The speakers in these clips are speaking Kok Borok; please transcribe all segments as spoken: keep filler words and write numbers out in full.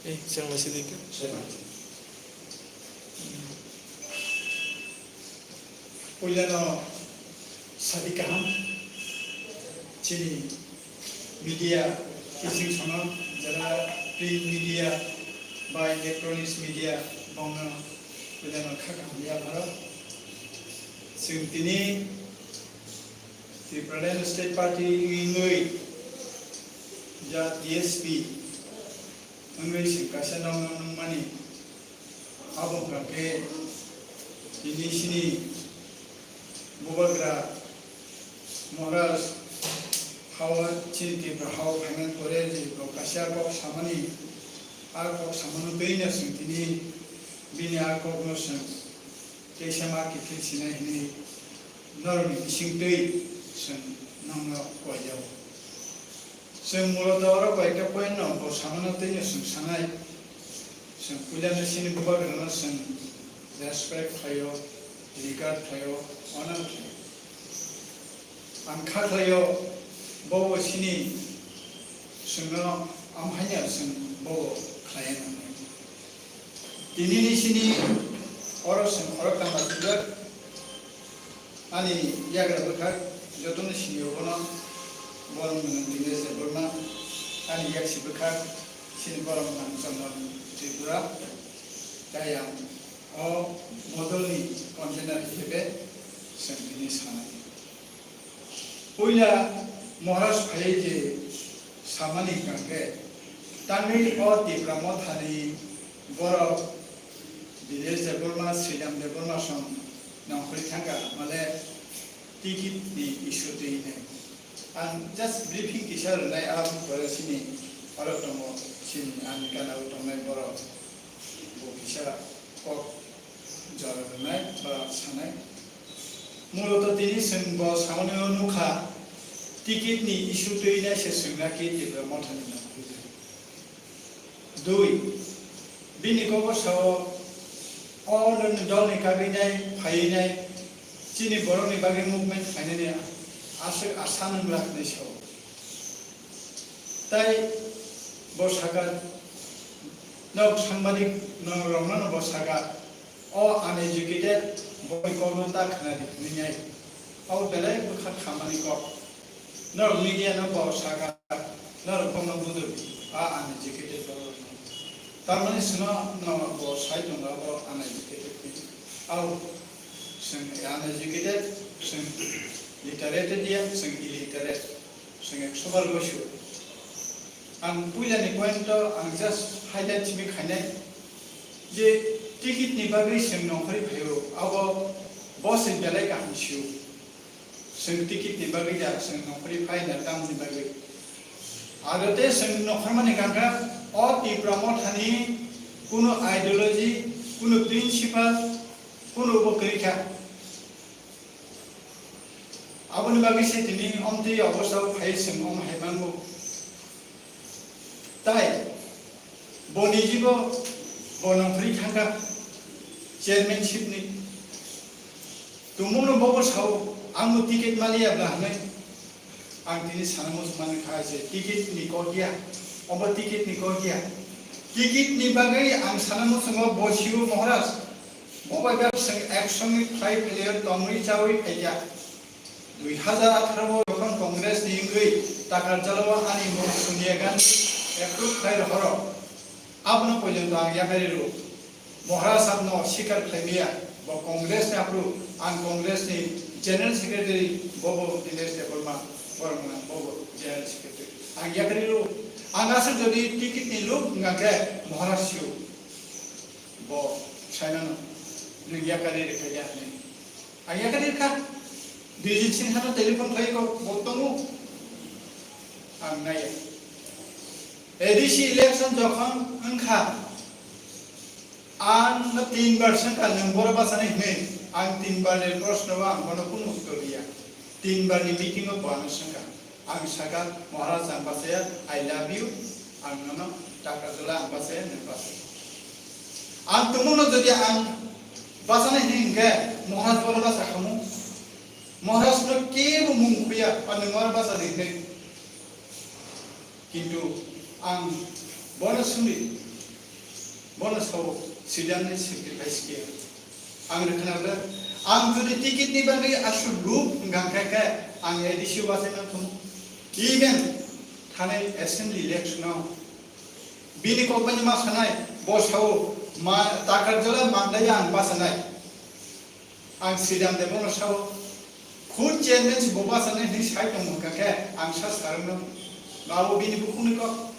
Eh, chwng naisidi khe. Puilano sadi kaham chini media kising sono jara print media ba electronics media bongno puilano kha kaham yapharo. Chwng tini Tipraland State Party wngwi ja T S P wngwi chwng kaisa nokno nungmani. Abo hwnkha khe tini chini bubagra Maharaj hao chini Tripura hao phaimani pore je bo kaisa kok samani, a kok samano twi no chwng tini bini a kokno chwng teisa ma kiphil sinai hwnwi norokni bisingtwi chwng nokno koijago. Chwng muloto oro koikta point no bo samano twi no chwng sanai. Chwng puilano chini bubagrano chwng respect khlaio, regard khlaio, honor khlaio. Ang kha khlaio, bobo chini chwngno amhaino chwng bobo khlaiya nangnai. Tinini chini oro chwng khoroktham achukjak. Ani yagra bwkhak jotono siniyo bono, borok mwnang Dinesh Debbarma, ani yaksi bwkhak chini borok mwnang Chandan Tripura, tei ang o bodolni convener hisabe chwng tini sanai. Puila Maharaj phaiwi je samani hwnkha khe, tangwi o Tipra Mothani borok Dinesh Debbarma, Sridham Debbarma song nongkhorwi thangkha, male ticket ni issue twi hinwi. Ang just briefing kisa rwnai, aboni pore chini oro tongo, chini ani gana o tongnai borok bo kisa kok jora rwnai ba sanai. Muloto tini chwng bo samani o nukha, ticket ni issue twi nai se chwng naki Tipra Mothani nongkhorwi thangkha. Dui, bini kok sao o dolni kagwi nai phaiwi nai chini borokni bagwi movement khlainani aswk asa nwnglak hinwi sao. Tai bo saka, nok sangbadik nok rokno bo saka, o uneducated boi kokno ta khwnadi hinwi nai. O belai bwkha khamani kok. Norok media no bo saka, norok bokno budur, a uneducated borok rokno. Tamoni sino no bo sai tongo abo uneducated ni. Abo chwng uneducated, chwng literated ya, chwng illiterate, chwng ekso bar go sure. Ang puila ni point to ang just highlight simi khainai je ticket ni bagwi chwng nongkhorwi phaio, abo bo se belai kaham sio. Chwng ticket ni bagwi da, chwng nongkhorwi phai na tamni bagwi. Aro tei chwng nongkhormani kangkha o Tipra Mothani kunu ideology, kunu principle, kunu bo kwrwi kha. Aboni bagwi se tini omtwi obostha o phai chwng om hai mango. Tai bo nijibo bo nongkhorwi thangkha chairmanship ni. Tumungno bobo sao, ang bo ticket maliya bla hwnwi. Ang tini sana muchung mani kha se ticket ni kok ya, obo ticket ni kok ya. Ticket ni bagwi ang sana muchungo bo sibo Maharaj. Bo bai bak chwng ek songni khlai phailaiyo tongwi chawi phaikha. Dui hazar atharo o jokhon Congress ni wngwi Takarjalo ani mung Sonia Gandhi approve khlai rohoro. Abono poijonto ang yakarwi rw. Maharaj ang no sikar khlai maya. Bo Congress ni aphuru ang Congress ni General Secretary, bobo Dinesh Debbarma, borok wngkha bobo General Secretary. Ang yakarwi rw. Ang aswk jodi ticket ni luk wngkha khe Maharaj sio. Bo saimano nwng yakarwi rwkha ya hinwi. Ang yakarwi rwkha. Dui din sini hano telephone khlai kok bo tongo. Ang naiya. A D C election jokhon wngkha, ang no tin bar swngkha nwng boro bachani hinwi. Ang tin bar ni proshno o ang bono kunu uttor riya. Tin bar ni meeting o bo ano swngkha. Ang sakha, "Maharaj, ang bachaya, I love you, ang nono taka jala, ang bachaya, nwng bachaya." Ang tongmungno jodi ang bachana hini hinkhe, Maharaj bono bacha khamu. Maharaj no kebo mung khuya, ani Maharaj bacha di hinwi. Kintu ang bono swngwi, bono sao, Sridham ni sacrifice khe. Ang rwkhna le, ang jodi ticket ni bagwi aswk luk wngkha khe, ang A D C o bachai manthomo. Even thanai assembly election o bini kok bani ma sanai, bo sao, ma, Takarjala Mandaiya ang bachanai. Ang Sridham Debbarma sao, khud chairman si bo bachanai hinwi sai tongo hwnkha khe, ang sa sarwngno, abo bini bukhukni kok.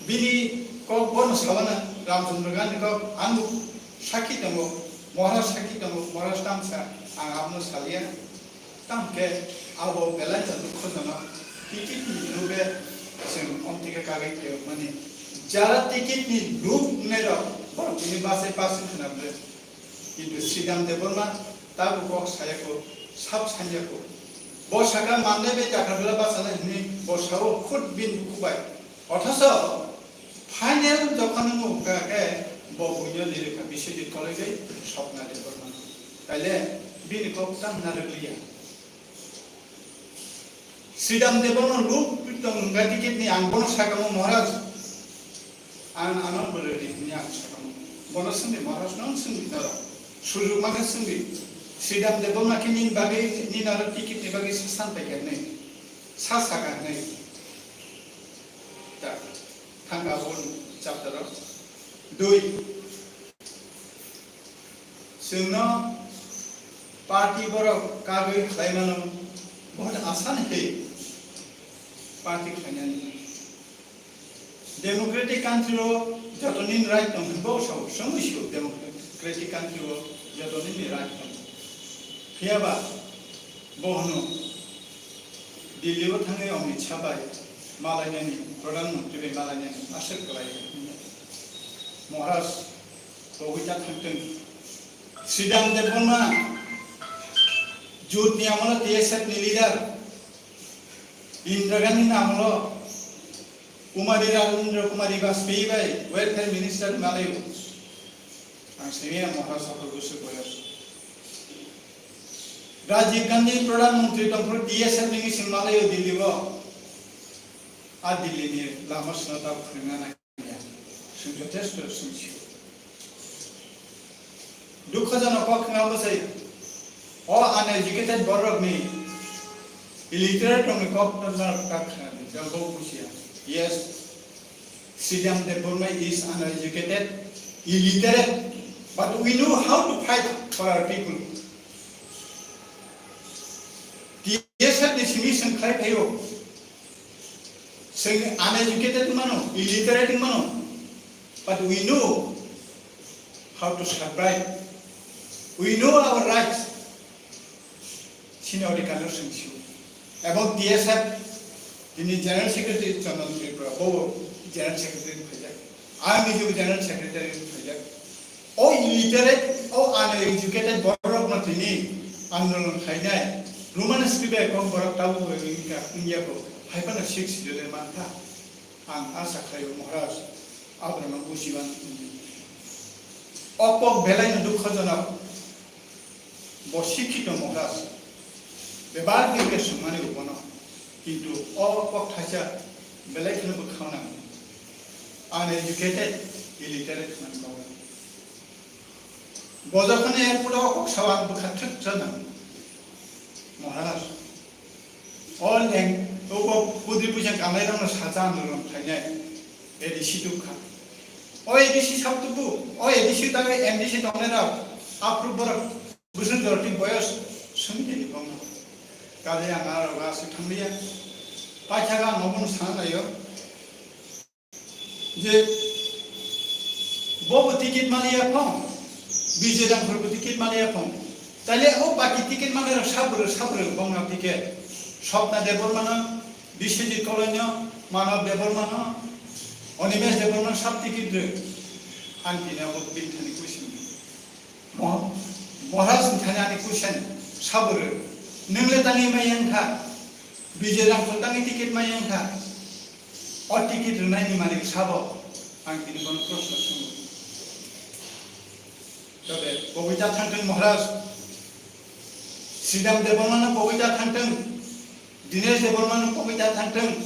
Bini kok bono sawana Ramchandra Gandhi kok, ang sakhi tongo, Maharaj sakhi tongo, Maharaj tamsa, ang abono salia. Tamo khe abo belai no dukhojonok, ticket ni rwgwi chwng omtike kagwi tongmani. Jara ticket ni luk wngnai rok borok bini bachai pass wngkha na bwle. Kintu Sridham Debbarma tabuk kok sayako, sab sanyako. Bo saka Mandai bai Takarjala bachanai hinwi bo sao khud bini bukhubai. Othocho final jokhon wngkha khe bo buino lirikha Biswajit Koloi bai Swapna Debbarma. Taile bini kok tang narwkliya. Sridham Debbarma luk tong wngkha ticket ni, ang bono sakamo Maharaj. Ang ano bwrwi ri hwnwi ang sakamo. Bono swngdi Maharaj, nang swngdi norok. Sujuk mankha swngdi. Sridham Debbarma khe nini bagwi, nini aro ticket ni bagwi sasan paikha hinwi. Sa sakha hinwi. Tak. Thangka bo chapter o. Dui. Chwngno party borok kagwi khlaimano, bahut asan khe party khlainani. Democratic country o joto nini right tong hwnba sao, chwngwi sio democratic country o joto nini right tong. Phiyaba bo hwno Delhi o thangwi Amit Shah bai malainani, Pradhan Mantri bai malainani aswk kwlai. Maharaj, Kobita thangtwng. Sridham Debbarma, Jut ni amolo T S F ni leader, Indira Gandhi ni amolo Kumari Rajendra Kumari Vajpayee bai welfare minister malaio. Ang sini yang Maharaj Sakal Gusuk Boyos. Rajiv Gandhi Pradhan Mantri tongphuru T S F ni sing malaio Delhi o. A Delhi ni lama swnata phwrwngna nai. Chwng jothesto chwng sio. Dukhojonok kok wngkha bwsai. O uneducated borokni, illiterate rokni kok no kak khnani, jabo bujiya. Yes, Sridham Debbarma is uneducated, illiterate, but we know how to fight for our people. T S F ni simi chwng khlai phaio. Chwng uneducated mano, illiterate mano, but we know how to survive. We know our rights. Sini odhikar no chwng sio. Ebong T S F, tini General Secretary Chandan Tripura, bo General Secretary phaijak. Ang nijebo General Secretary phaijak. O illiterate, o uneducated borok no tini andolon khainai. Roman script bai kok borok tabuk bai wngkha, wngya bo. Hai phano six schedule mantha. Ang asa khlaio Maharaj, abono bujiban. O kok belai no dukhojonok. Bo sikhito Maharaj, bebar khe swngmani bo bono, kintu o kok thaisa belai kheno bwkha nang, uneducated, illiterate hwnwi kok. Bo jokhon airport o kok sawan bwkha thwk thwk nang, Maharaj. O leng, o bo pudri puisa kanai rokno sacha andolon khainai, A D C tubkha. O A D C sab tubu, o A D C tangwi M D C tongnai rok, aphuru borok bwswk jorti boyos sumi tini bongno. Kaje ang aro ga aswk thangliya. Paithago ang obono sana naio. Je bobo ticket maliya phong, Bijay Rangkhol bo ticket maliya phong. Taile o baki ticket manai rok sabwrwk sabwrwk bongno ticket. Swapna Debbarma no, Biswajit Koloi no, Manav Debbarma no, Animesh Debbarma no sab ticket rwk. Ang tini abo bini thani kuising. Mo-, Maharaj ni thani ani question sabo rw. Nwng le tangwi maya wngkha? Bijay Rangkhol tangwi ticket maya wngkha? O ticket rwnaini malik sabo? Ang tini bono proshno swngo. Tobe kobita thangthwng Maharaj. Sridham Debbarma no kobita thangthwng. Dinesh Debbarma no koboi ta thang thung.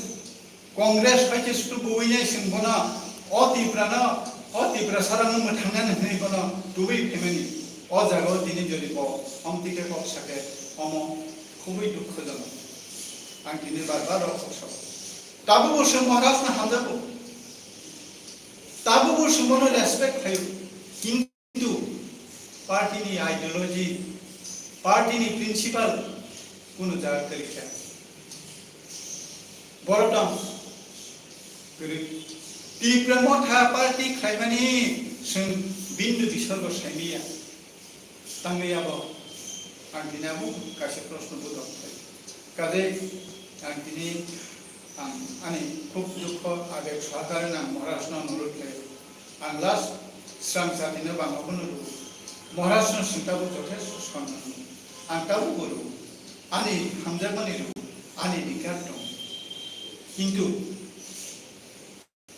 Congress bai khe sudu bui nai sing bono, o Tipra no, o Tipra sara no mwthang nani hwnwi bono tubui phaimani. O jaga o tini jodi bo omtike kok sake omo khubui dukhojonok. Ang tini bar bar rok kok sabo. Tabuk bo sung Maharaj no hamjago. Tabuk bo sung bono respect khayo. Kintu party ni ideology, party ni principle kunu jaga kwrwi kha. Borok tong kwrwi. Tipra Motha party khlaimani sung bindu bisorgo saimaya. Tangwi abo ang tini abo kaisa proshno budok khai. Kajai ang tini ang ani khub dukho abeg sohakare ang Maharaj no onurod khai. Ang last srang satino bangma bono rw. Maharaj no sing tabuk jothesto sonman. Ang tabuk bo rw. Ani hamjakmani rw. Ani adhikar tong. Kintu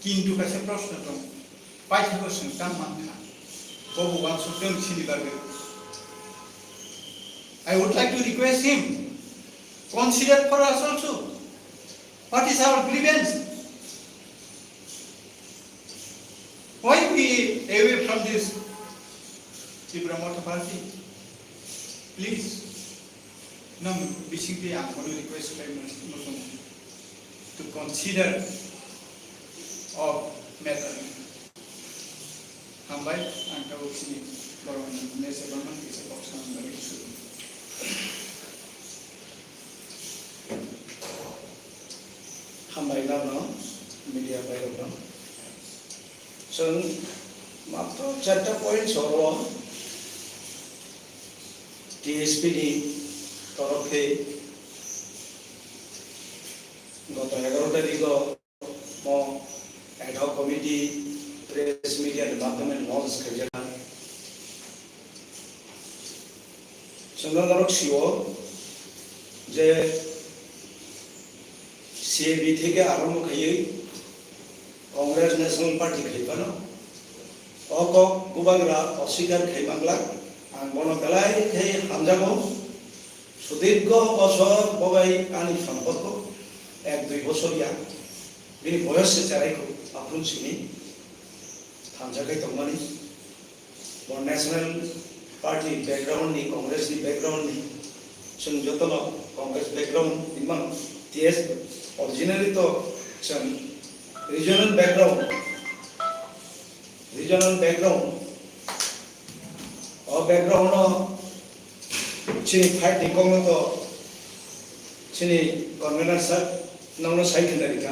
Kintu kaisa proshno tong, paithago chwng tang mankha, bobo uansuk tong chini bagwi. I would like to request him, consider for us also. What is our grievance? Why we away from this Tipra Motha party? Please. Nang bisingtwi ang bono request khlai muchungo to consider of matter. Hambai, ang tabuk sini borokni message rokno kisa kok sanani bagwi suru. Hambai nokno, media bai rokno. Chwng matro charta point soro T S P ni torof khe goto egaroh tarikh o mo ad hoc committee press media ni madhyome launch khaijak. Chwng norok sio je C A B theke arombo khaiwi Congress National Party khai phano o kok bubagra oswikar khai manglak. Ang bono belai khe hamjago. Sudirgho bosor bo bai ani somporko ek dui bosor ya. Bini boyos se cherai kho, aphuru simi thansa khai tongmani. Bo National Party background ni, Congress ni background ni, chwng jotono Congress background ni mano. T S originally to chwng regional background, regional background, o background no chini fight ni kok no to chini convener sir nokno sai khna rikha.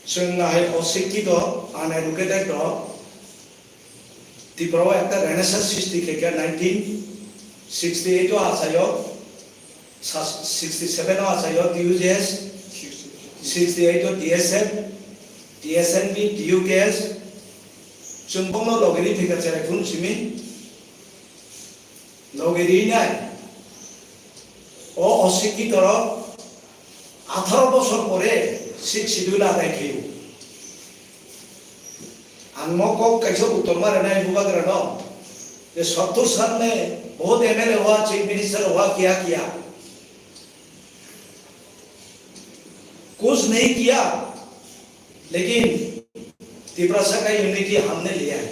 Chwng nahai o sikhi to, uneducated to, Tripura o ekta renaissance srishti khaikha nineteen sixty eight o achaio, sa-, sixty seven o achaio T U J S, sixty eight o T S F, T S N B, T U K S, chwng bongno logiri thika cherai phuru simi, logiri nai. O osikhi torok atharo bosor pore sixth schedule adai khaio. Ang mo kok kaisa uttor ma rwnai bubagra no, je sottor sal mein bahut M L A hua, chief minister hua, kiya kiya, kuch nahi kiya, lekin Tiprasa ka unity humne liya hai.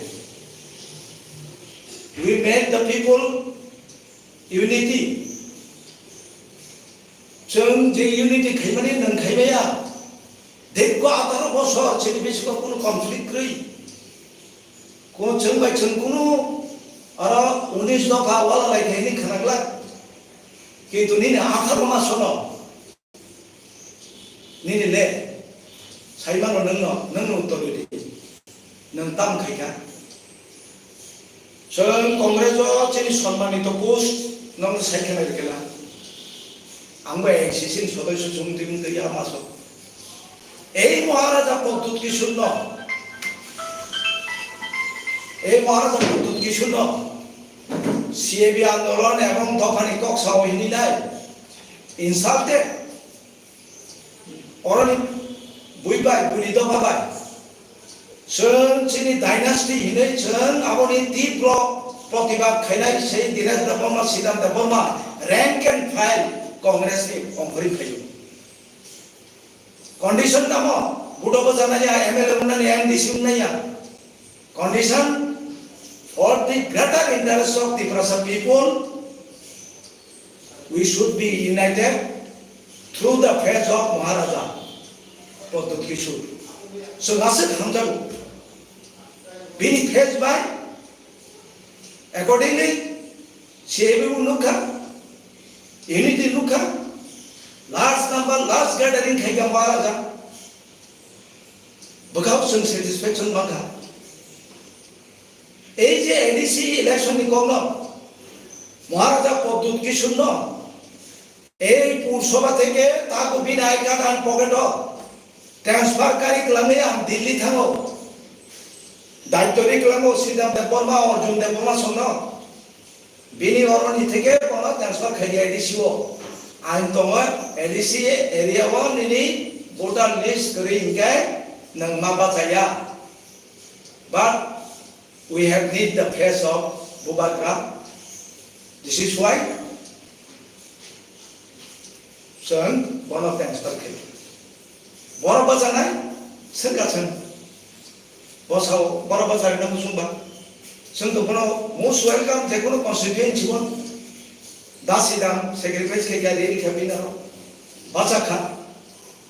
We made the people unity. Chwng je unity khaimani nwng khaimaya. Dekho atharo bosor chini bisingo kunu conflict kwrwi. Ko chwng bai chwng kunu aro unis dopha wala lai khaini khwnaglak. Kintu nini atharo masono nini le saimano nwngno, nwngno uttor ridi. Nwng tam khaikha. Chwng Congress o chini sonmanito post nokno sai khna rikela. Ang bai A C C ni sodosyo chwng twi wng twi ya maso. Ei Maharaja Pradyut Kishore no, ei Maharaja Pradyut Kishore no C A B andolon ebong dophani kok sao hini nai. Insulted. Oroni bui bai, buini dopha bai. Chwng chini dynasty hinwi chwng aboni tibro protibad khainai sei Dinesh Debbarma, Siddhant Debbarma, rank and file. Congress ni ongkhorwi phaio. Condition tamo, budo bo janaya, M L A wngnani, M D C wngnaya. Condition for the greater interest of Tiprasa people, we should be united through the face of Maharaja Pradyut Kishore. So, ngasik hamjago. Bini face by accordingly, C I B bo nukha, unity nukha, large number, large gathering khaikha Maharaja. Bwkhao chwng satisfaction mankha. Ei je A D C election ni kokno Maharaja Pradyut Kishore no ei Pur Sabha theke taku bini I card ang pocket o transfer kari kwlangwi ang Delhi thango. Daityo ri kwlango Sridhar Debbarma, Arjun Debbarma songno. Bini oroni theke bono transfer khai di A D C o. Ang tongo A D C area o nini voter list kwrwi hinkhe nwng ma bachaya. But we have need the face of Bubagra. This is why chwng bono transfer khai. Borok bachanai swngkha chwng. Bosao borok bacharino muchungba. Chwng to bono most welcome je kono constituency o. Dasidam sacrifice khai kha, rally kha bini aro. Bachakha.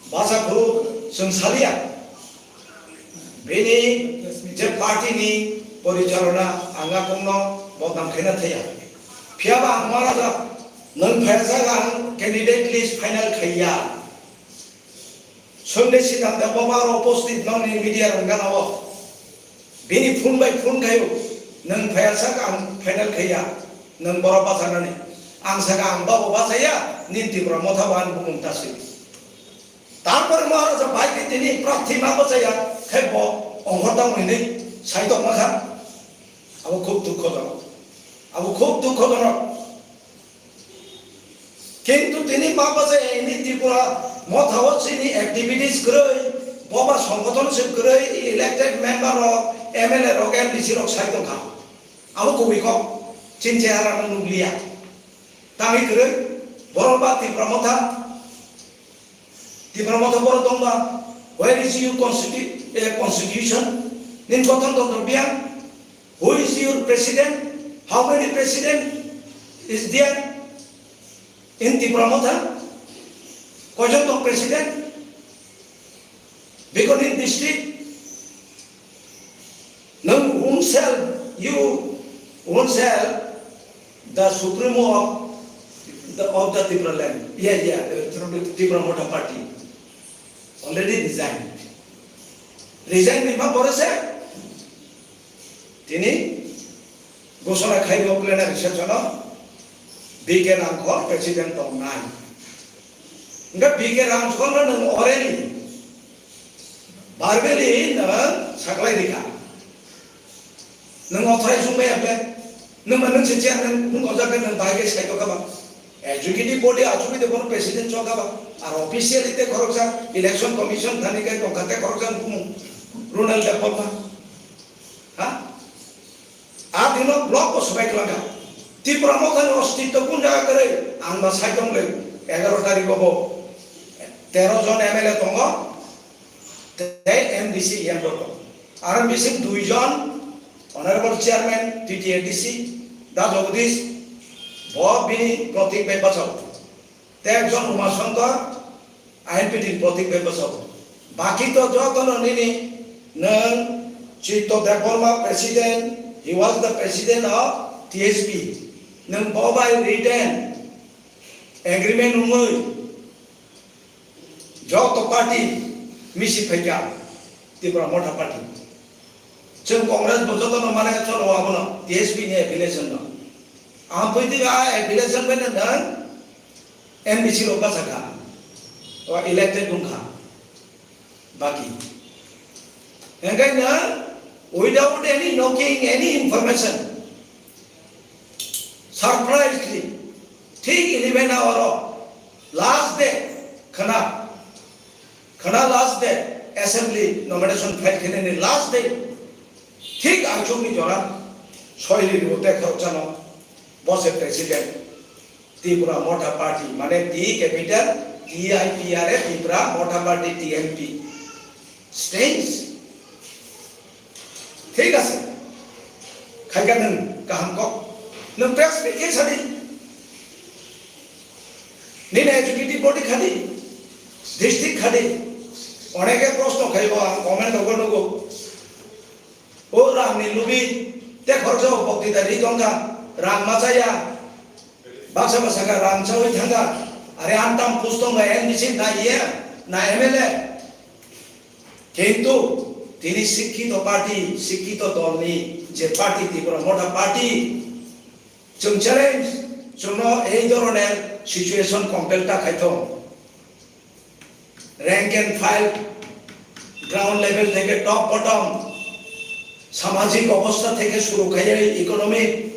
Bachakhuk chwng salia. Bini je party ni porichalona ang a kokno bodnam khaina thaya. Phiyaba ang Maharaja nwng phaijak ang candidate list final khaiya. Sunday Sridhar Debbarma aro uposthit nokni media rok gana o. Bini phone bai phone khaio, nwng phaiya sak ang final khaiya, nwng borok bachanani. Ang saka ang babo bachaya, nini Tipra Motha bo ani bumung ta swi. Tarpore Maharaja bai khe tini prathi ma bachaya, khe bo ongkhor tang hwnwi sai tongma kha. Abo khub dukhojonok. Abo khub dukhojonok. Kintu tini ma bachai ini Tripura Motha o chini activities kwrwi, boba songgothon se kwrwi, elected member rok, M L A rok, M D C rok sai tongkha. Abo kubui kok, chini chehara no nukliya. Tangwi kwrwi, borok ba Tripura Motha, Tipra Motha borok tongba, where is your constitu-, eh, constitution? Nini gothon tantro biyang? Who is your president? How many president is there in Tipra Motha? Koijon tong president? Bikoni district? Nang own self, you own self, the supremo of the, of the Tipraland. Yeah, yeah, uh, Tipra Motha Party already resigned. Resign ni ma borok se? Tini gosona khai bo plenary session o B K Ramkhor president tong nai. Engka B K Ramkhor no nang oreni verbally nang saklai rika. Nang authorized wng maya ble. Nang ma nang se chairman nang ojak nang bai ke sai to kaba. Executive body achugwi de bono president chok kaba. Ar officially te khoroksa election commission thani kai tongkha te khoroksa bumu. Ronald Debbarma. Ha? A dino block bo swbai kwlangkha. Tipra Mothani ostitto kun jaga kwrwi? Ang ba sai tong le egaro tarikh bo tero jon M L A tongo, tei M D C M rok tongo. Aro bising dui jon honorable chairman T T A D C, Da Jagadish, bo bini protik bai bachao. Tei ekjon Uma Shankar, I N P T ni protik bai bwsao. Baki to jotono nini nwng Chitto Debbarma president, he was the president of T S P. Nwng bo bai written agreement wngwi joto party misi phaikha Tipra Motha Party. Chwng Congress bo jotono mane cholo abono T S P ni affiliation no. Ang pwtwi a affiliation bai nwng M D C rok bachakha, o elected wngkha, baki. Hingkhe no, without any knocking, any information, surprisingly, thik eleven hour o, last day, khana, khana last day, assembly nomination file khenani last day, thik aichukni jora, soili rute khorokchano, bo se president. Tipra Motha Party, mane T capital T I P R A, Tipra Motha Party, T M P. Strange. Thik ase. Khaika nwng kaham kok. Nwng press meet khe sadi. Nini executive body khadi. District khadi. Oneke proshno khaibo ang comment rogo nugo. O rang ni lubi te khoroksa o bokti da ri tongkha, rang ma chaya. Baksa baksa kha rang chawi thangkha. Are antam pustong ba M D C na E M na M L A. Kintu tini sikkito party, sikkito dol ni je party, Tipra Motha Party, chwng challenge, chwngno ei dhoroner situation compel ta khai thung. Rank and file, ground level theke top bottom, samajik obostha theke shuru khaiwi economic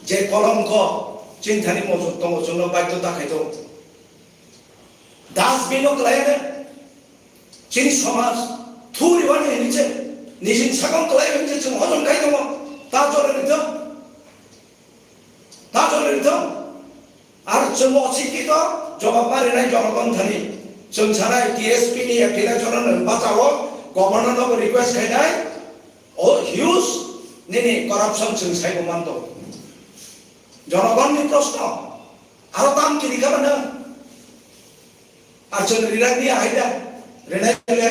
je kolongko chini thani mojot tongo, chwngno baidhota khai tongo. Dustbin o kwlai ane chini samaj thuri wani hinwi se nijin sakang kwlai hinwi se chwng hojom khai tongo. Ta jora ni thung, ta jora ni thung. Ar chwng o sikito jawab ma rinai jonogon thani. Chwng sanai T S P ni appeal jono nwng bachao, governor no request khainai, o huge nini corruption chwng saibo manto. Jonogon ni proshno, aro tam kiri kha mano. Ar chwng rinai ni ahai da, rinai le.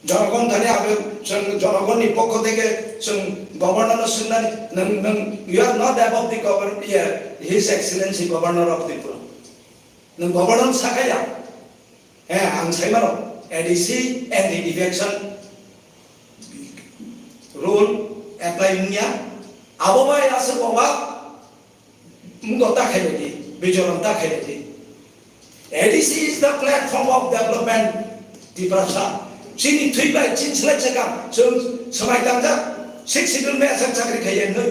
Jonogon thani abo chwng jonogon ni pokho theke chwng governor no swngnani, nwng, nwng, you are not above the governor, yeah, His Excellency Governor of Tripura. Nwng governor sakha ya? Eh, ang sai mano, A D C and the eviction rule apply wngya. Abo bai aswk oba Wngkha ta khailai di, bijoron ta khailai di. A D C is the platform of development, Tiprasa. Chini thwi bai chin slai chakam, chwng swmai tangjak, Sixth Schedule bai aswk chakri khaiya hwnwi.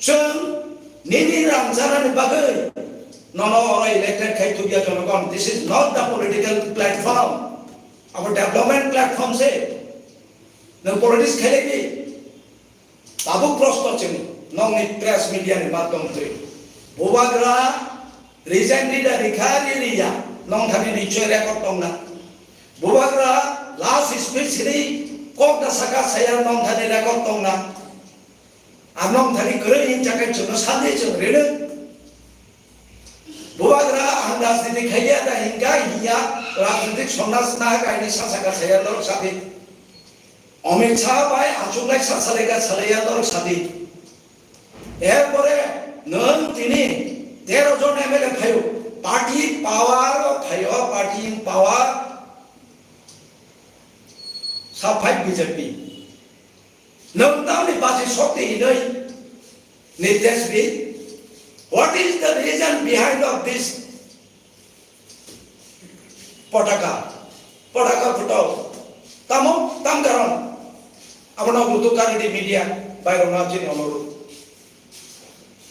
Chwng nini rang chanani bagwi nono oro elected khai thukya jonogon. This is not the political platform. Abo development platform se. Nwng politics khailai di. Tabuk proshno chini, nokni press media ni madhyom twi. Bubagra recently da rikha ririya, nongthani nichoi record tongna. Bubagra last speech ni kok da saka saya nongthani record tongna. Ar nongthani kwrwi hinjakai chwngno sandi chwng rino. Bubagra ang rajniti khaiya da hinka hiya rajnitik sonnas na kaini sasaka saya lorok sadi. Amit Shah bai achuk lai sa salai ka salai ya lorok sadi. Erpore nwng tini tero jon M L A phaio. Party power o phaio, party in power. Sa phai B J P. Nwng tamni baji sokti hinoi Nitesh Bey. What is the reason behind of this? Potaka, potaka photo. Tamo, tam karon. Abono butuh kari di media, bairok na chini onurut.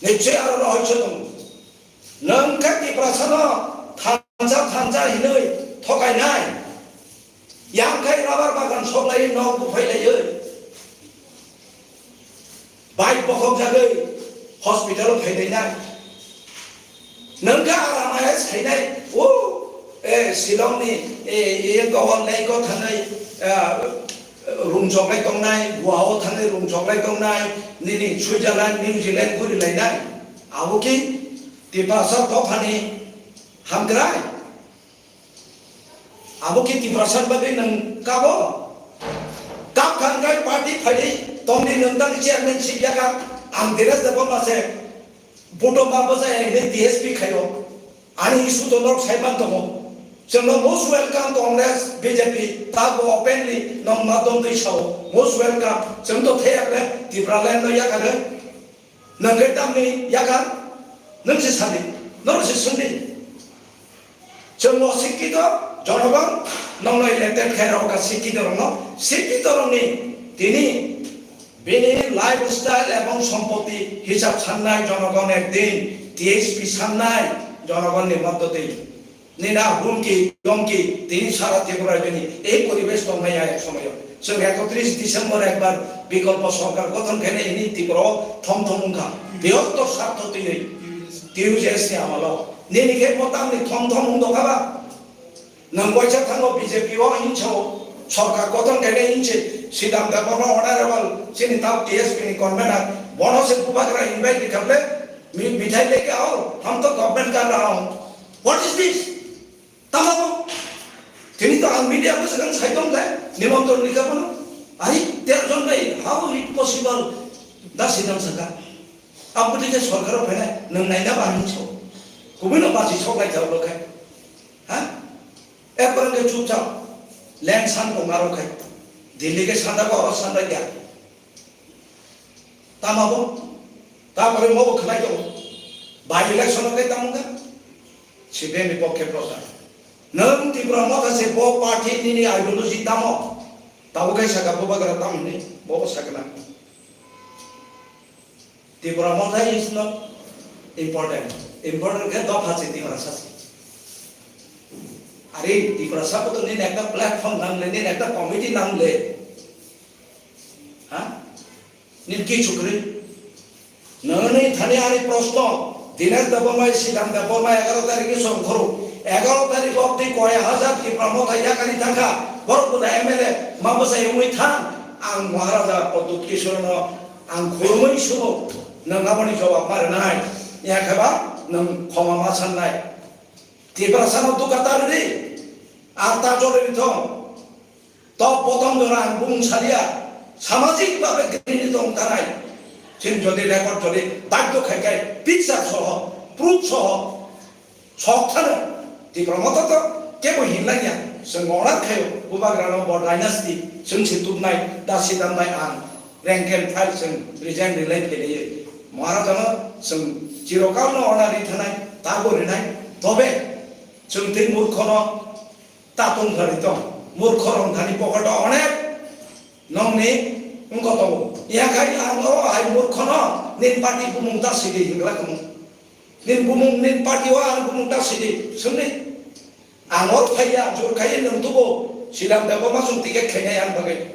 Nichoi aro no hoicho tong. Nwng khe Tiprasa no thansa thansa hinoi thokai nai. Yang khai rubber bagan soklai nok buphai lai. Bike bokhok jagwi hospital o phainai na. Nwng khe aramaya sainai, o, e, Shillong ni, e, e, Goa lake o thangnai, e, rung choklai tongnai, Goa o thangnai rung choklai tongnai, nini Switzerland, New Zealand guri lainai. Abo ki Tiprasa dophani hamkrai. Abo khe Tiprasa bagwi nwng kabo? Kap kha wngkha party phaidi tongdi nwng tang chairmanship yakha ang Dheeraj Debbarma se vote ma bwsa hinwi D S P khaio. Ani issue to norok sai man tongo. Chwngno most welcome Congress, B J P, tabo openly nong madom twi sao. Most welcome. Chwng to thaya khe Tipraland no yakha rw. Nwng khe tamni yakha, nwng se sadi, norok se swngdi. Chwng o sikkito jonogon, nongno elected khe rok ka sikkito rokno, sikkito rokni tini bini lifestyle ebong sompoti hisab sannai jonogon ekdin, T H P sannai jonogonni moddoti. Nina humki, domki, tini sara Tripura bini ei poribesh tongnai ek somoyo. Chwng ekotris December ekbar bikolpo sorkar gothon khainai hini Tripura o thom thom wngkha. Bihottor sartho twiwi. U J S ni amalo. Nini khe bo tamni thom thom wng dokha ba? Nwng waisa thango B J P o hinso sorkar kothon khainai hinse Sidam Debbarma honorable chini tam T S P ni convener bono se bubagra invite di khaple mi mithai leke ao hum to government kar raha hu. What is this? Tamo bo? Tini to ang media ko sekarang sai tong le nimontron ni kapono. Ai ter jon bai how it possible? Da Sidam saka. Abudi ke sorkar o phainai nwng naina ba hinso. Kubui no basi sok lai jao lo khai. Ha? Ekbar ke chupchap land san ko maro khai. Delhi ke sanda ko oro sanda kya? Tamo bo? Tapore mo bo khlai tongo. By election o khe tamo kha? C P M ni pokhe prochar. Nwng Tipra Motha se bo party nini ideology tamo? Tabo khe saka bubagra tamo hwnwi bo bo sakna. Tipra Motha is not important. Important khe dopha se Tiprasa se. Are Tiprasa ko to nini ekta platform nang le, nini ekta committee nang le. Ha? Nini kichu kwrwi. Nini thani ani proshno, Dinesh Debbarma, Sidam Debbarma egaro tarikh ni songkhoro, egaro tarikh obdi koi hajar Tipra Motha yakari thangkha, borok buda M L A, ma bwsai wngwi thang, ang Maharaja Pradyut Kishore no ang khulumwi sumo, nwng aboni jawab ma rwnai, ya khe ba nwng khoma ma sannai. Tiprasa no dukha ta rwdi, ar ta jorwi thong. Tok bodol jora ang bumung salia, samajik bhabe grini tong tanai. Chini jodi record jodi badhyo khai khai picture soho, proof soho, sok thano. Tipra Motha to kebo hinlai ya, chwng order khaio, bubagrano bo dynasty, chwng se tubnai, da Sidam bai ang, rank and file chwng resign rwlai phailaiyo. Maharajano chwng chirokalno order ri thanai, tago rinai, tobe chwng tei murkhono Ta tong phari tong. Murkho rong thani pocket o onek nongni wngkha tongo. Yakhai ang o hai murkhono nin party bumung ta sidi hinglak mo. Nin bumung, nin party o ang bumung ta sidi sungni. Ang o phaiya jur khai nung tubo silam da bo masung ticket khainai ang bagwi.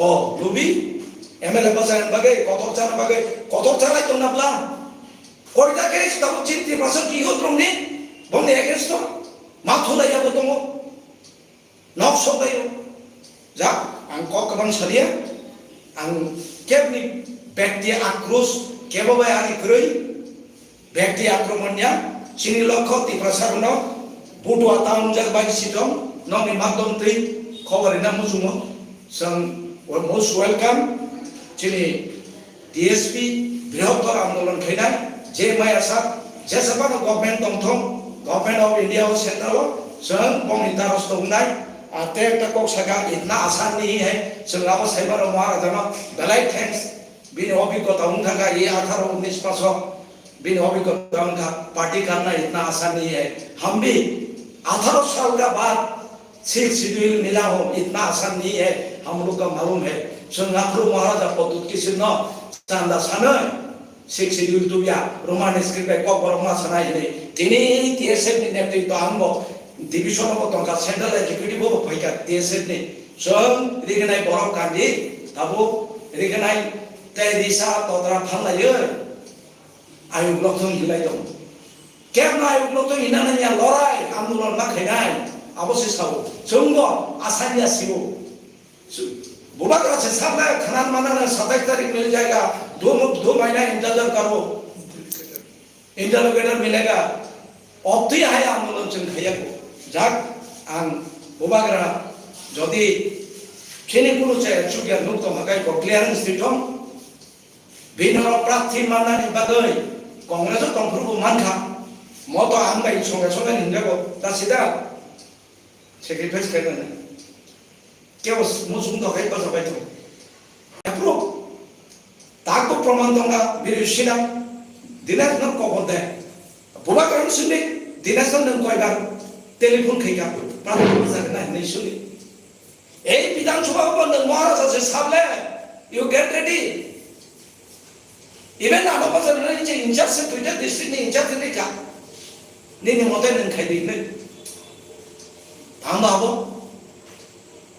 O lubi M L A bwsa bagwi kotor chana bagwi kotor chanai tongna bla. Koita case tabuk chini Tiprasa ki youth rokni bongni against o ma thulai abo tongo. Nok sok laio. Jak, ang kok kwbang salia. Ang kebni bekti akros kebo bai ani kwrwi bekti akromon ya. Chini lokho Tiprasa rokno butua ta wngjak bai sitong nokni makdom twi khobor rina muchungo. Chwng most welcome chini T S P brihottor andolon khainai, je maya sak, jesa phano government tongthok, Government of India o central o, chwng bongni darosto wngnai, a, tei ekta kok saka itna asan ni hai, chwng abo saiba rok Maharajano belai thanks, bini obhiggota wngkha kha, e atharo unis maso, bini obhiggota wngkha, party karna itna asan ni hai, hambi, atharo sal ka baad, Sixth Schedule mila ho, itna asan nahi hai, hum log ka malum hai. Chwng aphuru Maharaja Pradyut Kishore no chanda sanwi Sixth Schedule tubya, Roman script bai kok borok ma sanai hinwi. Tini T S F ni netritwa ang bo division bo tongkha, Central Executive bo phaikha T S F ni. Chwng rignai borok kandi, tabuk rignai tei risa todra phanlaiwi. Ayuk lokthung hinlai tong. Kebno ayuk lokthung hinna nangya lorai, andolon ma khainai. Abo se sao. Chwngbo asanya sibo. Bubagra se sakle khanan manana satais tarik mil jayega. Do, do mahina intezar karo. Interlocutor milega. Obtwi hai andolon chwng khaiya ko. Jak ang bubagra jodi chini kunu se chukya nuk tong hakai ko clearance di thong. Bini oro prarthi mannani bagwi Congress o tongphuru bo mankha. Moto ang bai songe songe hinjago, ta sida sacrifice khaimani. Kebo muchung to khai bacha bai to. Approve. Tak bo proman tongkha, bini sida Dinesh no kobor de. Bubagra sini Dinesh no nang koibar telephone khaika, prarthi mannani hinwi sini. Ei Bidhan Sabha bo nwng Maharaja se sable, you get ready. Even ano bachar nini je in charge se duita district ni in charge ni ka. Nini mote nwng khai di nai. Tamo abo,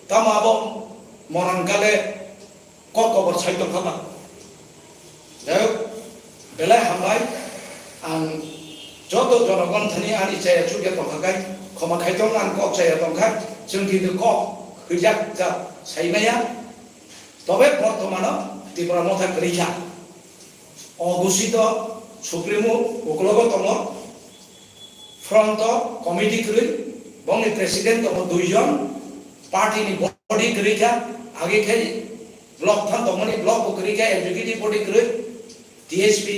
tamo abo, morang kale kok kobor sai tong khama. Jai hok, Belai hambai, ang joto jonogon thani ani chaya chukya tongkha khai, khoma khaitong ang kok chaya tongkha, chwng kintu kok hwijak jat saimaya, tobe bortomano Tipra Motha kwrwi kha. O gusito Supremo uklogo tongo, front o committee kwrwi, bongni president tongo duijon, party ni body kwrwi kha, age khai block phan tongmani block bo kwrwi kha, executive body kwrwi, T S P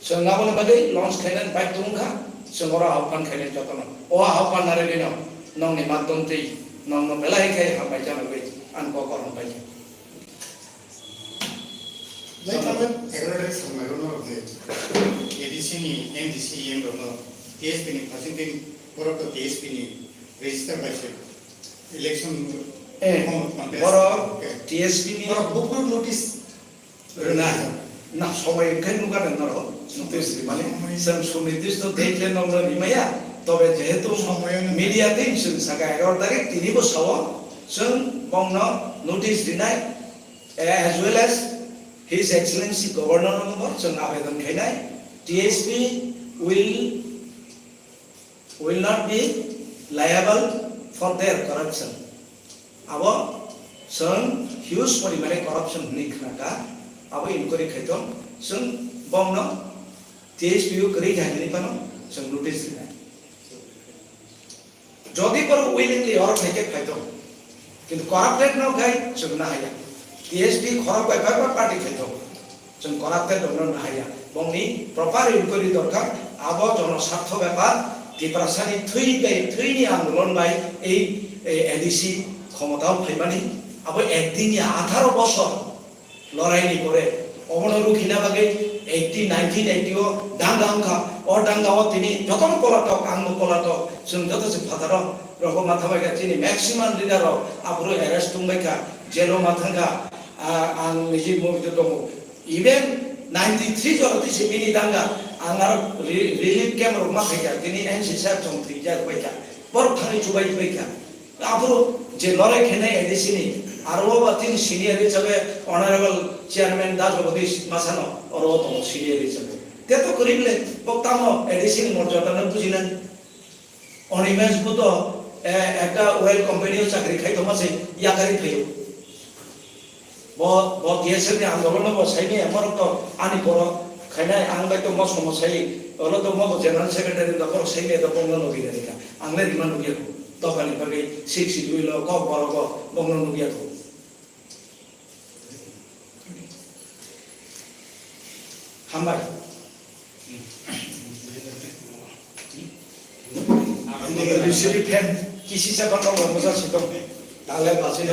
chwng abono bagwi launch khainani bai tongkha, chwng oro ahokpan khainani jotono. O ahokpan narwgwino nongni madhyom twi nongno belai khe hambai janagwi ang kok korom bai kha. Lai thangnai egaroh tarik salmairokno rok je A D C ni M D C E M rokno T S P ni president borok to T S P ni register bai se election Eh, form contest. Borok Okay. T S P ni Borok bukno notice rwna, na somoi wngkhe nukha nang norok notice rimani. Chwng sunidisto date le nokno rimaya, tobe jehetu Somoi wngkhe. Media team chwng saka egaroh tarik tini bo sao, chwng bongno notice rinai, as well as His Excellency Governor no bo chwng abedon khainai, T S P will will not be liable for their corruption. Abo chwng huge porimane corruption hwnwi khnakha, abo inquiry khaitong, chwng bongno T S P o kwrwi kha hinwi phano chwng notice rinai. Jodi borok willingly oro phaikhe phaitong, kintu corrupted no khai chwng nahaya. T S P khorok bai bai party khaitong. Chwng corrupted rokno nahaya. Bongni proper inquiry dorkar. Abo jono sartho bepar. Tiprasani thwi bai, thwini andolon bai ei, ei A D C khomotao phaimani. Abo ekdin ya atharo bosor loraini pore. Obono rukhina bagwi eighty, nineteen eighty o danga wngkha. O danga o tini jotono polatok, angbo polatok. Chwng joto se phataro rogo matha bai kha. Chini maximum leader rok aphuru arrest tongbai kha, jail o ma thangkha. Ah, ang niji mobitwi tongo. Even ninety three jora twi se bini danga, ang aro re-, relief camp rok ma phaikha, tini N C sir chong thwijak baikha, borok thangwi chubai baikha. Aphuru je lorai khainai A D C ni, aro o ba tini senior hisabe Honorable Chairman Das Jagadish Masano, oro o tongo senior hisabe. Te to kwrwi bwle, bo tamo A D C ni morjada no bujinai. Animesh bo to, eh, ekta oil company o chakri khai tongma se yakarwi phaio. Bo, bo T S F ni andolon no bo saimaya, borok to ani borok khainai, ang bai to mo somo sai, olo to mo general secretary da borok saimaya da bongno logi rani kha. Ang le rima nugya ko. Tokani bagwi six schedule o kok borok bo bongno nugya ko. Hambai. Bini bini fan kisi sa kotor moja sitok. Tale basi